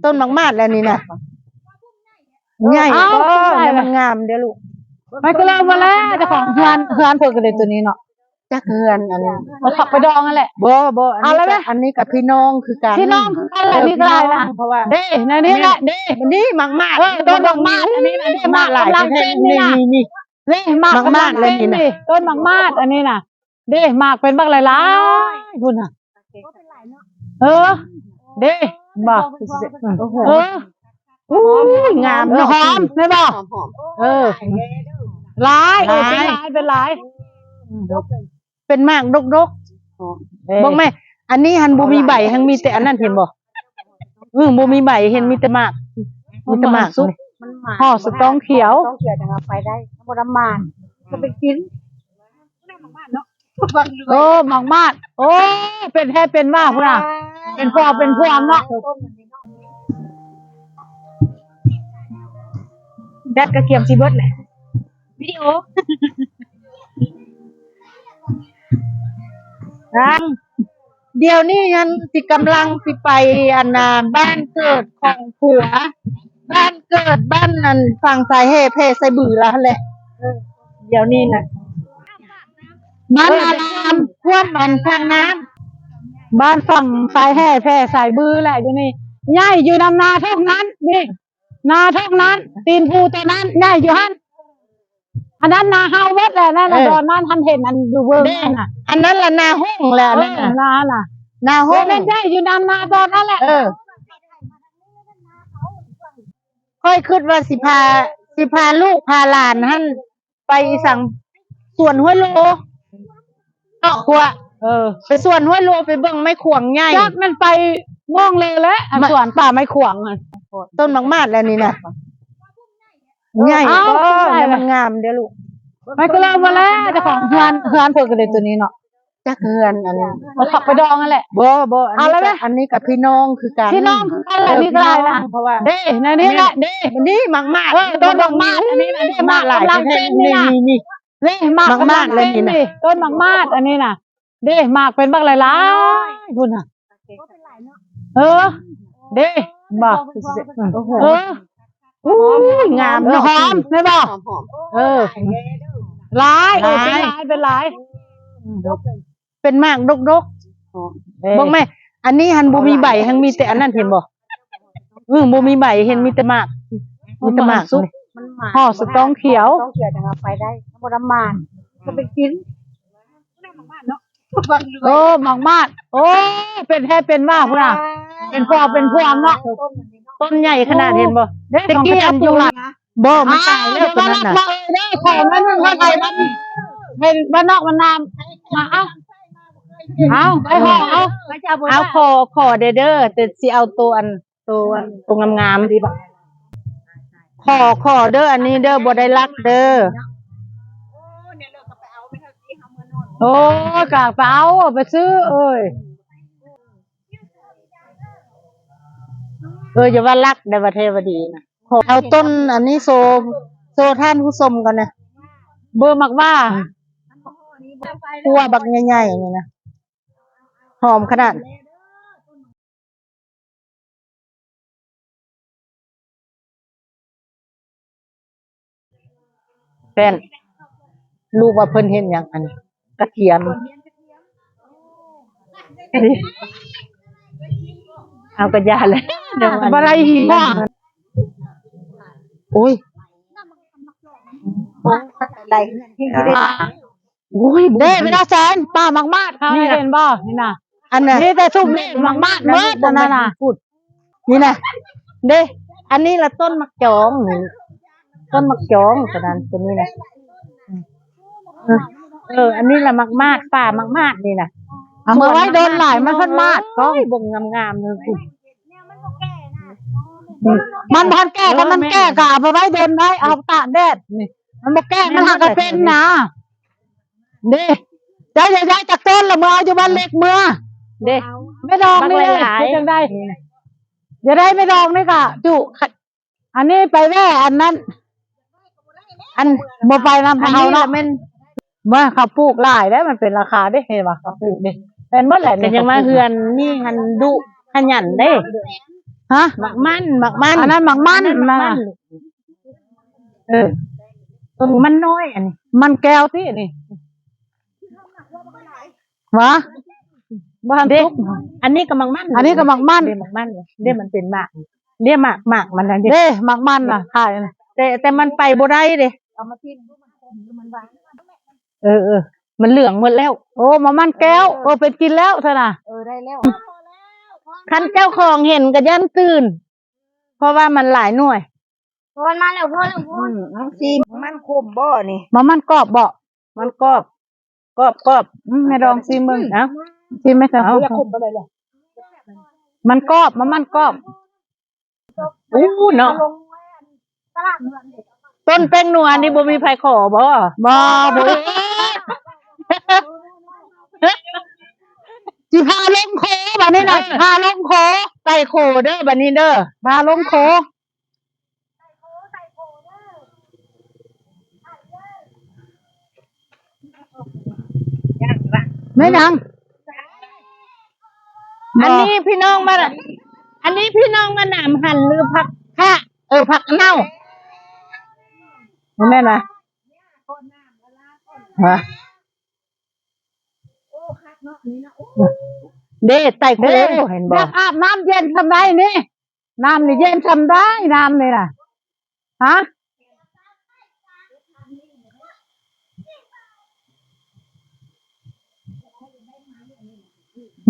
ຕົ້ນໝາກມາດແຫຼະນີ້ນະ ໃຫຍ່ ເອົ້າ ໂອ້ ໃຫຍ່ແລ້ວ ມັນງາມເດ້ລູກ. ໄປກໍເລີຍວ່າແລ້ວ ເຈົ້າຂອງເຮືອນ ເຮືອນເພິ່ນກໍເລີຍຕົວນີ້ເນາະ ຈັກເຮືອນອັນ ເຂົາໄປດອງຫັ້ນແຫຼະ. ບໍ່ ບໍ່ ອັນນີ້ ເອົາແລ້ວ ກໍ ແມ່ ອັນນີ້ກໍພີ່ນ້ອງຄືກັນ ພີ່ນ້ອງຄືກັນແຫຼະ ເອີ ນີ້ກໍໄດ້ນະ ພີ່ນ້ອງ ເພາະວ່າ ເດ້ ໃນນີ້ແຫຼະ ແມ່ນ ເດ້ ນີ້ໝາກມາດ ເອີ ຕົ້ນໝາກມາດ ອັນນີ້ ອັນນີ້ໝາກ ກຳລັງເປັນນີ້ນະ ນີ້ ນີ້ ນີ້ ນີ້ໝາກ ໝາກມາດ ກຳລັງເປັນ ແລ້ວນີ້ນະ ນີ້ ຕົ້ນໝາກມາດ ອັນນີ້ນະ ເດ້ ໝາກເປັນບັກຫຼາຍໆ ພຸ້ນນະ ເອີ ເດ້ ບໍ່ ໂອ້ໂຫ ເອີ ອູ້ຍ ງາມເນາະ ຫອມ ແມ່ນບໍ່? ຫອມໆ ເອີ ຫຼາຍ ເອີ ຫຼາຍ ເປັນຫຼາຍ ເປັນຫຼາຍ ເປັນໝາກດົກໆ ເອີ ເບິ່ງແມ ອັນນີ້ຫັ້ນບໍ່ມີໃບ ຫັ້ນມີແຕ່ອັນນັ້ນ ເຫັນບໍ່? ອື ບໍ່ມີໃບ ເຫັນມີແຕ່ໝາກ ມີແຕ່ໝາກ ມັນສຸກ ມັນໝາກ ຫໍ່ສະຕອງຂຽວ ສະຕອງຂຽວຈັ່ງເອົາໄປໄດ້ ບໍ່ໄດ້ໝາກ ກໍໄປກິນ ໂອ້ ໝາກມາດ ໂອ້ ເປັນແທ້ເປັນວ່າພຸ້ນນະ ເປັນຟອກເປັນພວງເນາະ ແບັດກໍກຽມຊິເບິດແຫຼະ ວິດີໂອ ດຽວນີ້ຫັ້ນຊິກຳລັງຊິໄປ ອັນນ່າ ບ້ານເກີດຂອງຜົວ ບ້ານເກີດ ບ້ານອັນຝັງສາຍແຫ່ແຜ່ສາຍບືລະຫັ້ນແຫຼະ ດຽວນີ້ນະ ບ້ານອາລາມ ພວກມັນທາງນ້ຳ ບ້ານຝັງສາຍແຫ່ແຜ່ສາຍບືແຫຼະ ດຽວນີ້ໃຫຍ່ຢູ່ນຳນາທົ່ງນັ້ນ ນີ້ນາທົ່ງນັ້ນ ຕີນພູຕົວນັ້ນໃຫຍ່ຢູ່ຫັ້ນ ອັນນັ້ນນາເຮົາເບິດແຫຼະ ນັ້ນນະ ເອີ ດອນນັ້ນຫັ້ນເຫັນອັນຢູ່ເບິ່ງ ເດ້ ຫັ້ນນະ ອັນນັ້ນລະນາຫົງແຫຼະ ເອີ ນັ້ນນະ ນາຫັ້ນນະ ນາຫົງ ໂອ້ ແມ່ນໃຫຍ່ຢູ່ນຳນາຕອນນັ້ນແຫຼະ ເອີ ຂ້ອຍຄິດວ່າຊິພາ ຊິພາລູກພາຫຼານຫັ້ນໄປອີ່ສັງ ສວນຫ້ວຍໂລ ເນາະ ຂົວ ເອີ ໄປສວນຫ້ວຍໂລ ໄປເບິ່ງໄມ້ຂວາງໃຫຍ່ ຈັກແມ່ນໄປມ່ອງເລີແຫຼະ ອັນ ມະ ສວນປ່າໄມ້ຂວາງຫັ້ນ ຕົ້ນໝາກມາດແຫຼະນີ້ນະ ໃຫຍ່ ເອົ້າ ໂອ້ ໃຫຍ່ແລ້ວ ມັນງາມເດ້ລູກ ໄປກໍເລີຍວ່າແລ້ວ ເຈົ້າຂອງເຮືອນ ເຮືອນເພິ່ນກໍເລີຍຕົວນີ້ເນາະ ຈັກເຮືອນອັນ ເຂົາໄປດອງຫັ້ນແຫຼະ ບໍ່ ບໍ່ ອັນນີ້ ເອົາແລ້ວ ກໍ ແມ່ ອັນນີ້ກໍພີ່ນ້ອງຄືກັນ ພີ່ນ້ອງຄືກັນແຫຼະ ເອີ ນີ້ກໍໄດ້ນະ ພີ່ນ້ອງ ເພາະວ່າ ເດ້ ໃນນີ້ແຫຼະ ແມ່ນ ເດ້ ນີ້ໝາກມາດ ເອີ ຕົ້ນໝາກມາດ ອັນນີ້ ອັນນີ້ໝາກຫຼາຍ ກຳລັງເປັນນີ້ນະ ນີ້ ນີ້ ນີ້ ນີ້ໝາກ ໝາກມາດ ກຳລັງເປັນ ແລ້ວນີ້ນະ ນີ້ ຕົ້ນໝາກມາດ ອັນນີ້ນະ ເດ້ ໝາກເປັນບັກຫຼາຍໆ ພຸ້ນນະ ເອີ ເດ້ ບໍ່ ໂອ້ໂຫ ເອີ ອູ້ຍ ງາມເນາະ ຫອມ ແມ່ນບໍ່? ຫອມໆ ເອີ ຫຼາຍ ເອີ ຫຼາຍ ເປັນຫຼາຍ ເປັນຫຼາຍ ເປັນໝາກດົກໆ ເອີ ເບິ່ງແມ ອັນນີ້ຫັ້ນບໍ່ມີໃບ ຫັ້ນມີແຕ່ອັນນັ້ນ ເຫັນບໍ່? ອື ບໍ່ມີໃບ ເຫັນມີແຕ່ໝາກ ມີແຕ່ໝາກ ມັນສຸກ ມັນໝາກ ຫໍ່ສະຕອງຂຽວ ສະຕອງຂຽວຈັ່ງເອົາໄປໄດ້ ບໍ່ໄດ້ໝາກ ກໍໄປກິນ ໂອ້ ໝາກມາດ ໂອ້ ເປັນແທ້ເປັນວ່າພຸ້ນນະ ເປັນຟອກເປັນພວງເນາະ ຕົ້ນໃຫຍ່ຂະໜາດ ເຫັນບໍ່? ແຕ່ກີ້ອັນຢູ່ ບໍ່ ມັນຕາຍແລ້ວ ອ່າ ຕົວນັ້ນນະ ຂອງນັ້ນມັນໃຫ້ມັນ ໃຫ້ບ້ານນອກບ້ານນາ ມາ ເອົາ ເອົາ ໄປຂໍ ເອົາ ເອົາ ຂໍ ຂໍແດ່ເດີ ແຕ່ຊິເອົາໂຕອັນ ໂຕ ໂຕງາມໆ ຂໍ ຂໍເດີ ອັນນີ້ເດີ ບໍ່ໄດ້ລັກເດີ ໂອ້ຍ ກະໄປເອົາ ໄປຊື້ເອີຍ ເອີ ຢ່າວ່າລັກໄດ້ ວ່າແທ້ວ່າດີນະ ຂໍເອົາຕົ້ນອັນນີ້ໂຊ ໂຊທ່ານຜູ້ຊົມກ່ອນນະ ເບີໝາກຫວ້າ ຄົ່ວບັກໃຫຍ່ໆ ນີ້ນະ ຫອມຂະໜາດ. ແປ້ນ ລູກວ່າເພິ່ນເຮັດຫຍັງ ອັນກະທຽມ ເອົາກະຢ່າແຫຼະ ບໍ່ໄດ້ອີກວ່າ ໂອ້ຍ ໂອ້ຍ ເດ້ ເວລາແສນ ປ່າໝາກມາດ ເຮົາເຫັນບໍ່? ນີ້ນະ ອັນນະ ມີແຕ່ຊຸມນີ້ໝາກມາດເບິດ ອັນນັ້ນນະ ນີ້ນະ ເດ້ ອັນນີ້ລະຕົ້ນໝາກຈອງ ນີ້ ຕົ້ນໝາກຈອງ ຕົວນັ້ນ ຕົວນີ້ນະ ເອີ ເອີ ອັນນີ້ລະໝາກມາດ ປ່າໝາກມາດນີ້ນະ ເອົາມາໄວ້ດົນຫຼາຍ ມັນພັດມາດ ໂອ້ຍ ເບິ່ງງາມໆ ເລີຍ ມັນບໍ່ທັນແກ່ ຖ້າມັນແກ່ກະເອົາໄປໄວ້ດົນໄດ້ ເອົາຕາກແດດ ນີ້ ມັນບໍ່ແກ່ ມັນຫາກະເປັນນະ ເດ້ ເຈົ້າຢາກໄດ້ຈັກຕົ້ນລະ ເມືອເອົາຢູ່ບ້ານເລັກເມືອ ເດ້ ແມ່ດອງນີ້ເດ້ ເຮັດຈັ່ງໃດ ຢາກໄດ້ແມ່ດອງນີ້ກະຈຸ ອັນນີ້ໄປແວ່ອັນນັ້ນ ອັນ ບໍ່ໄປນຳເຮົາເນາະ ແມ່ນ ເມື່ອເຂົາປູກຫຼາຍເດ້ ມັນເປັນລາຄາເດ້ ເຫັນບໍ່ ເຂົາປູກເດ້ ແມ່ນໝົດແຫຼະ ກະຍັງວ່າເຮືອນນີ້ຫັ້ນດຸຂະຫຍັນເດ້ ຮະ? ໝາກມັນ ໝາກມັນ ອັນນັ້ນໝາກມັນ ອັນນັ້ນໝາກມັນ ນະ ເອີ ຕົວມັນນ້ອຍ ອັນນີ້ມັນແກ້ວຕິ ອັນນີ້ ຫວາ? ບໍ່ທັນສຸກ ອັນນີ້ກໍໝາກມັນ ອັນນີ້ກໍໝາກມັນ ເດ້ ໝາກມັນ ເດ້ ມັນເປັນໝາກ ເດ້ ໝາກ ໝາກມັນນະ ເດ້ ເດ້ ໝາກມັນນະ ຂາຍນະ ແຕ່ ແຕ່ມັນໄປບໍ່ໄດ້ເດ້ ເອົາມາກິນ ເອີ ເອີ ມັນເຫຼືອງໝົດແລ້ວ ໂອ້ ໝາກມັນແກ້ວ ເອີ ເປັນກິນແລ້ວຊັ້ນນະ ເອີ ໄດ້ແລ້ວ ຄັນເຈົ້າຂອງເຫັນກໍຢ້ານຕື່ນ ເພາະວ່າມັນຫຼາຍໜ່ວຍ ໂອ້ ມັນມາແລ້ວ ໂອ້ ແລ້ວ ໂອ້ ອືມ ເອົາຊີມ ມັນຂົມບໍ່ນີ້? ມັນ ມັນກອບບໍ່? ມັນກອບ ກອບ ກອບ ອືມ ແມ່ລອງຊີມເບິ່ງ ເອົ້າ ຊີມແມ່ ເອົາ ມັນກອບ ມັນ ມັນກອບ ໂອ້ ເນາະ ຕົ້ນແປ້ງນົວນີ້ບໍ່ມີໃຜຂໍບໍ່? ບໍ່ ບໍ່ ຊິພາລົງໂຄບາດນີ້ນະ ເອີ ຊິພາລົງໂຄ ໄຕ່ໂຄເດີ ບາດນີ້ເດີ ພາລົງໂຄ. ແມ່ນຫຍັງ? ອັນນີ້ພີ່ນ້ອງມາ ອັນນີ້ພີ່ນ້ອງມານຳຫັ້ນ ຫຼື ຜັກຄະ ເອີ ຜັກເນົ່າ ບໍ່ແມ່ນຫວາ? ຮະ? ເດ້ ໄຕ່ໂຄ ເຫັນບໍ່? ຢາກອາບນ້ຳເຢັນສ່ຳໃດນີ້? ນ້ຳນີ້ເຢັນສ່ຳໃດ ນ້ຳນີ້ນະ ຮະ?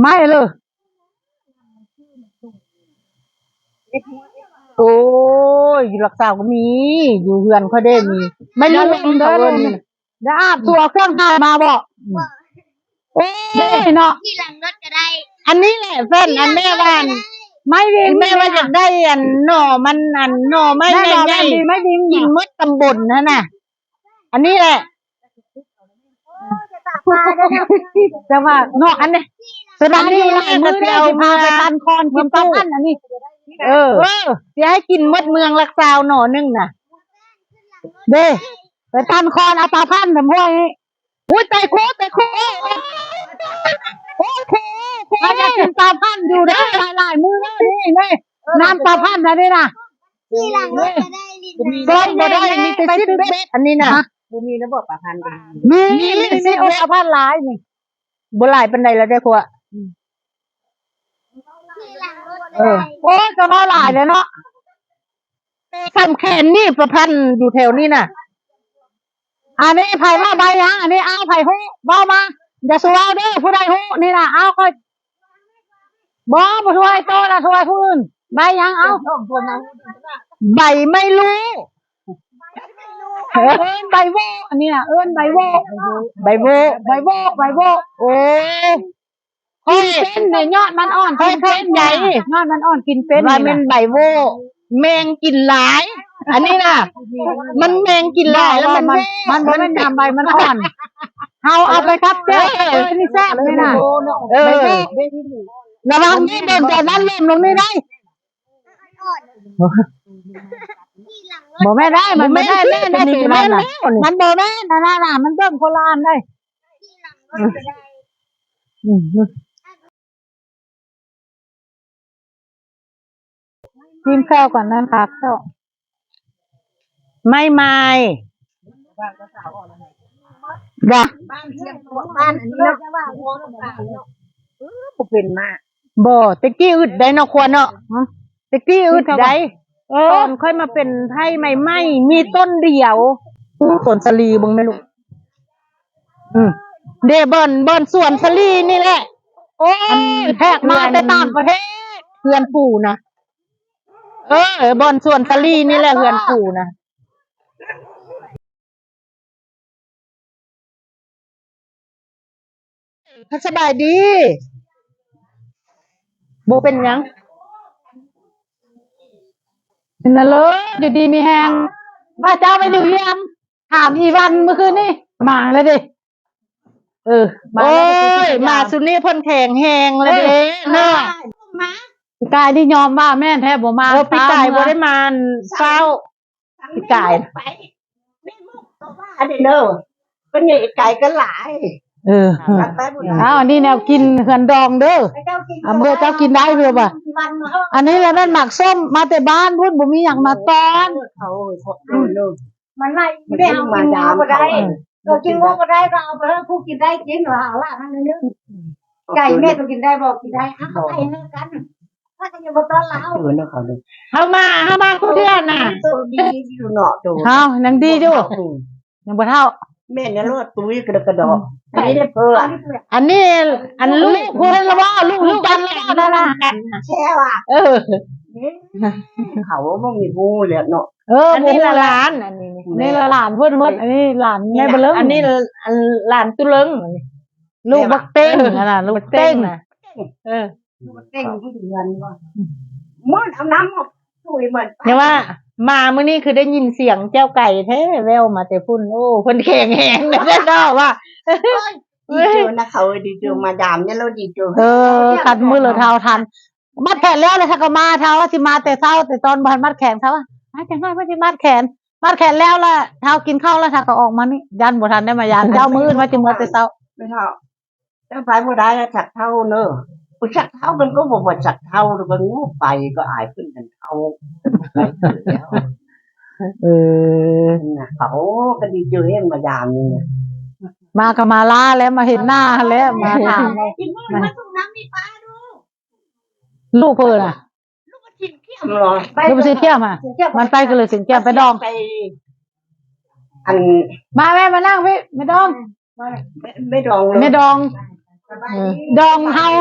ໄໝ້ເລີຍ ໂອ້ຍ ຢູ່ຫຼັກຊາວກໍມີ ຢູ່ເຮືອນຂ້ອຍເດ້ມີ ໄມ້ລູກເດີ ໄດ້ອາບຕົວເຄື່ອງຖ່າຍມາບໍ່? ອືມ ໂອ້ຍເນາະ ຂີ່ຫຼັງລົດກໍໄດ້ ອັນນີ້ແຫຼະເພິ່ນ ອັນແມ່ວ່າ ໄມ້ວິງ ແມ່ວ່າຢາກໄດ້ອັນໜໍ່ມັນ ອັນໜໍ່ໄມ້ໃຫຍ່ໆ ໄມ້ວິງ ກິນໝົດຕຳບົນຫັ້ນນະ ອັນນີ້ແຫຼະ ແຕ່ວ່າເນາະ ອັນນີ້ ສະບາຍຢູ່ຫຼາຍມື້ແລ້ວ ຊິພາໄປຕັນຄອນກິນປາພັນ ອັນນີ້ ເອີ ເອີ ຊິໃຫ້ກິນໝົດເມືອງຫຼັກຊາວໜໍ່ໜຶ່ງນະ ເດ້ ໄປຕັນຄອນເອົາປາພັນນຳຫ້ວຍ ໂອ້ຍ ຕາຍໂຄ ຕາຍໂຄ ໂອ້ຍ ໂຄ ໂຄ ຢາກກິນປາພັນຢູ່ເດີ ຫຼາຍໆມື້ແລ້ວນີ້ ນີ້ ນ້ຳປາພັນນະນີ້ນະ ຂີ່ຫຼັງລົດກໍໄດ້ ຫຼິ້ນນ້ຳ ກ້ອງບໍ່ໄດ້ ມີແຕ່ຊິດເບັດ ອັນນີ້ນະ ບໍ່ມີແລ້ວບໍ່ ປາພັນ ມີ ມີ ມີ ມີ ໂອ້ ປາພັນຫຼາຍນີ້ ບໍ່ຫຼາຍປານໃດແລ້ວເດ້ພວກ ເອີ ໂອ້ຍ ເຈົ້ານ້ອຍຫຼາຍແລ້ວເນາະ ສ່ຳແຂນນີ້ປະພັນຢູ່ແຖວນີ້ນະ ອັນນີ້ໃຜວ່າໃບຫຍັງ ອັນນີ້ ອ້າວ ໃຜຮູ້ເວົ້າມາ ຢ່າສູ່ເວົ້າເດີ ຜູ້ໃດຮູ້ນີ້ນະ ອ້າວ ຂ້ອຍ ບໍ່ ບໍ່ຖ້ວຍໂຕນະ ຖ້ວຍຜູ້ອື່ນ ໃບຫຍັງ ເອົ້າ ໃບໄມ້ລູ້ ເອີ້ນໃບໂວ ອັນນີ້ນະ ເອີ້ນໃບໂວ ໃບໂວ ໃບໂວ ໃບໂວ ໂອ້ ກິນເປັນເດ້ ຍອດມັນອ່ອນກິນເປັນ ຍອດມັນອ່ອນກິນເປັນ ວ່າແມ່ນໃບໂວ ແມງກິນຫຼາຍ ອັນນີ້ນະ ມັນແມງກິນຫຼາຍ ແລ້ວມັນ ມັນບໍ່ແມ່ນຍາມໃບມັນອ່ອນ ເຮົາເອົາໄປກັບແຈ່ວ ເອີ ນີ້ແຊບນີ້ນະ ເອີ ລະວັງນີ້ເບິ່ງແຕ່ນັ້ນລົ້ມລົງນີ້ໄດ້ ບໍ່ແມ່ນໄດ້ ມັນບໍ່ແມ່ນ ແມ່ນໄດ້ ມັນບໍ່ແມ່ນ ອັນນັ້ນນະ ມັນເບິ່ງຄົນລະອັນໄດ໋ ອືມ ກິນເຂົ້າກ່ອນນະ ພັກເຈົ້າ ໄມ້ໄມ້ ວ່າ ບ້ານອັນນີ້ເນາະ ເອີ ບໍ່ເປັນມາ ບໍ່ ແຕ່ກີ້ອຶດໄດ໋ເນາະ ຄວນເນາະ ແຕ່ກີ້ອຶດໄດ໋ ເອີ ຕອນຂ້ອຍມາເປັນໄພ້ໃໝ່ໆ ມີຕົ້ນດຽວ ສວນສາລີເບິ່ງແມ່ລູກ ອືມ ເດ້ ບ່ອນ ບ່ອນສວນສາລີນີ້ແຫຼະ ໂອ້ຍ ແຂກມາແຕ່ຕ່າງປະເທດ ເຮືອນປູ່ນະ ເອີ ບ່ອນສວນສາລີນີ້ແຫຼະ ເຮືອນປູ່ນະ ສະບາຍດີ ບໍ່ເປັນຫຍັງ ເປັນນະເລີ ຢູ່ດີມີແຮງ ວ່າເຈົ້າໄປຢູ່ວຽງ ຖາມອີວັນມື້ຄືນນີ້ ມາແລ້ວເດ້ ເອີ ມາແລ້ວເດ້ ໂອ້ຍ ມາຊຸດນີ້ເພິ່ນແຂງແຮງແລ້ວເດ້ ເອີ ເນາະ ມາ ປີກາຍນີ້ຍອມວ່າແມ່ນແທ້ ບໍ່ມາ ເອີ ປີກາຍບໍ່ໄດ້ມາ ເຊົ້າ ປີກາຍ ອັນນີ້ເດີ ເພິ່ນໃຫຍ່ກາຍກັນຫຼາຍ ເອີ ເອົາ ອັນນີ້ແນວກິນເຮືອນດອງເດີ ອຳເພີເຈົ້າກິນໄດ້ເດີວ່າ ອັນນີ້ລະແມ່ນໝາກສົ້ມ ມາແຕ່ບ້ານພຸ້ນ ບໍ່ມີຫຍັງມາຕ້ອນ ເຂົາ ມັນໄລ່ແມ່ເອົາກິນງົວບໍ່ໄດ້ ເອີ ກິນງົວບໍ່ໄດ້ກໍເອົາໄປໃຫ້ຜູ້ກິນໄດ້ກິນ ວ່າເອົາລະມັນໜຶ່ງ ໄກ່ແມ່ກໍກິນໄດ້ບໍ່ ກິນໄດ້ ເອົາໄປໃຫ້ກັນ ຖ້າກໍຍັງບໍ່ຕ້ອນລາວ ເອີ ເນາະ ເຂົາເນາະ ເຮົາມາ ເຮົາມາຄູ່ເທື່ອນະ ໂຕດີຢູ່ເນາະ ໂຕ ເຮົາຍັງດີຢູ່ ອືມ ຍັງບໍ່ເຖົ້າ ແມ່ນແລ້ວ ຕຸ້ຍກະດອກກະດອກ ອືມ ອັນນີ້ເດີເພິ່ນ ອັນນີ້ ອັນລູກເພິ່ນລະບໍ່ ລູກ ລູກກັນລະບໍ່ ນັ້ນນະ ແຊວ ເອີ ເຂົາບໍ່ມີຮູ້ແລ້ວເນາະ ເອີ ອັນນີ້ລະຫຼານ ອັນນີ້ ນີ້ລະຫຼານເພິ່ນໝົດ ອັນນີ້ຫຼານໃຫຍ່ເບິ່ງ ອັນນີ້ຫຼານຕຸເລິງ ອັນນີ້ ລູກບັກເຕັງ ເອີ ຫັ້ນນະ ລູກເຕັງນະ ເອີ ເຕັງຜູ້ເດືອນວ່າ ໝົດເອົານ້ຳ ແຕ່ວ່າມາມື້ນີ້ຄືໄດ້ຍິນສຽງແຈ້ວໄກ່ແທ້ ແວ່ວມາແຕ່ພຸ້ນ ໂອ້ ເພິ່ນແຂງແຮງເດ້ເນາະວ່າ ດີເຈີນະເຂົາ ດີເຈີມາຢາມນີ້ລະດີເຈີ ເອີ ຄັນມື້ລະເຖົ້າທັນ ມັດແຂນແລ້ວລະ ຖ້າກໍມາ ເຖົ້າຊິມາແຕ່ເຊົ້າ ແຕ່ຕອນບໍ່ທັນມັດແຂນ ເຖົ້າວ່າ ມາຈັກໜ້ອຍວ່າຊິມັດແຂນ ມັດແຂນແລ້ວລະ ເຖົ້າກິນເຂົ້າລະ ຖ້າກໍອອກມານີ້ ຢ້ານບໍ່ທັນໄດ້ມາຢາມ ເຈົ້າມື້ອື່ນວ່າຊິເມືອແຕ່ເຊົ້າ ແມ່ເຖົ້າ ຈຳໄປບໍ່ໄດ້ລະ ສັກເທົາເນີ ຜູ້ສັກເທົາມັນກໍບໍ່ ບໍ່ສັກເທົາ ແລ້ວກໍງູໄປ ກໍອາຍເພິ່ນກັນເທົາ ເອີ ນະ ເຂົາກໍດີເຈີເອງມາຢາມນີ້ນະ ມາກໍມາລ້າແລ້ວ ມາເຫັນໜ້າຫັ້ນແຫຼະ ມາຖາມ ກິນມື້ມາສົ່ງນ້ຳມີປາດູ ລູກເພິ່ນນະ ລູກມາຊິນຂຽມເນາະ ລູກມາຊິນຂຽມຫະ ມັນໄປກໍເລີຍຊິນຂຽມ ໄປດອງ ໄປ ອັນ ມາແມ່ ມານັ່ງພີ້ ແມ່ດອງ ແມ່ ແມ່ດອງເລີຍ ແມ່ດອງ ເອີ ດອງເຮົາ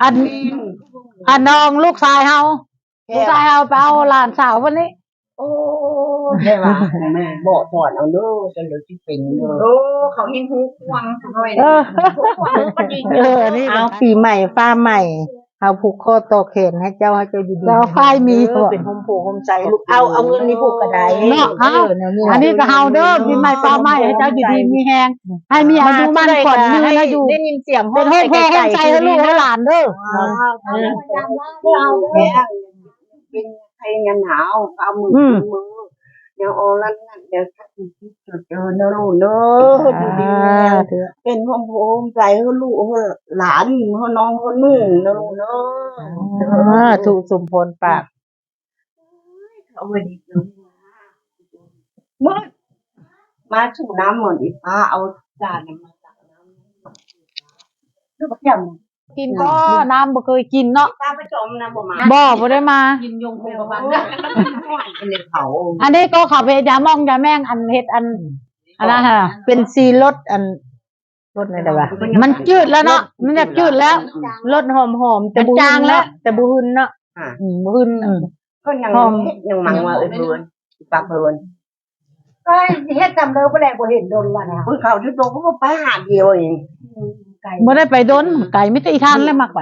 ອັນ ອັນດອງລູກຊາຍເຮົາ ແມ່ ລູກຊາຍເຮົາໄປເອົາຫຼານສາວວັນນີ້ ໂອ້ ແຕ່ວ່າແມ່ເບາະສອນເອົາເດີ ຈັ່ງເດີຊິເປັນເດີ ໂອ້ ເຂົາເຮັດຮູ້ກວ້າງໜ້ອຍ ເອີ ເອີ ອັນນີ້ ເອົາ ປີໃໝ່ຟ້າໃໝ່ ເຮົາຜູກຂໍ້ຕໍ່ແຂນໃຫ້ເຈົ້າ ໃຫ້ເຈົ້າຢູ່ດີ ເຈົ້າ ໄຟມີ ເອີ ເປັນຮົ່ມໂພຮົ່ມໄຊ ລູກ ເອົາ ເອົາເງິນນີ້ຜູກກໍໄດ້ເນາະ ເອີ ເອົາ ແນວນີ້ ອັນນີ້ກໍເຮົາເດີ ປີໃໝ່ຟ້າໃໝ່ ໃຫ້ເຈົ້າຢູ່ດີມີແຮງ ໃຫ້ມີອາຍຸໝັ້ນຂວັນຍືນ ໃຫ້ຢູ່ ໄດ້ຍິນສຽງຮ້ອງໄກໆ ເປັນຮົ່ມໂພຮົ່ມໄຊໃຫ້ລູກໃຫ້ຫຼານເດີ ເອີ ເປັນໄຂ້ຍາໜາວ ຟ້າມື ອືມ ມື ຍັງອ່ອນລະນັ້ນ ແລ້ວສັກສິດເຈີເດີເນາະລູກເນາະ ຢູ່ດີມີແຮງ ເປັນຮົ່ມໂພຮົ່ມໄຊໃຫ້ລູກໃຫ້ຫຼານ ໃຫ້ນ້ອງໃຫ້ນຸ່ງເນາະລູກເນາະ ສາທຸ ສົມພອນປາກ ເອົາໄວ້ດີເດີ ມື້ ມາສູ່ນ້ຳໝົດ ອີປ້າເອົາຈານມາຕັກນ້ຳ ຄືບັກຫຍັງ ກິນກໍນ້ຳບໍ່ເຄີຍກິນເນາະ ປ້າປະຈອມນະບໍ່ມາ ບໍ່ ບໍ່ໄດ້ມາ ກິນຍົງຄົງກັບບ້ານ ອັນນີ້ກໍເຂົາເຮັດຢາໝອງຢາແມງ ອັນເຮັດອັນ ອັນນັ້ນຫັ້ນນະ ເປັນສີລົດ ອັນລົດນັ້ນແຫຼະວ່າ ມັນຈືດແລ້ວເນາະ ມັນຢາກຈືດແລ້ວ ລົດຫອມໆ ແຕ່ບໍ່ຫຶ່ນເນາະ ແຕ່ບໍ່ຫຶ່ນເນາະ ອືມ ບໍ່ຫຶ່ນ ອືມ ກໍຍັງເຮັດຍັງມັງວ່າ ເອີ ເພິ່ນ ປັກເພິ່ນ ກໍເຮັດຕາມເດີບໍ່ແລ ບໍ່ເຫັນດົນລະນະ ເພິ່ນເຂົາຢູ່ໂຕກໍບໍ່ໄປຫາດຽວເອງ ບໍ່ໄດ້ໄປດົນ ໄກ ມີແຕ່ອີທ່ານແຫຼະມັກໄປ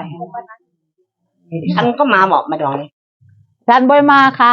ທ່ານກໍມາເບາະ ມາດອງ ທ່ານບໍ່ໄດ້ມາຄາ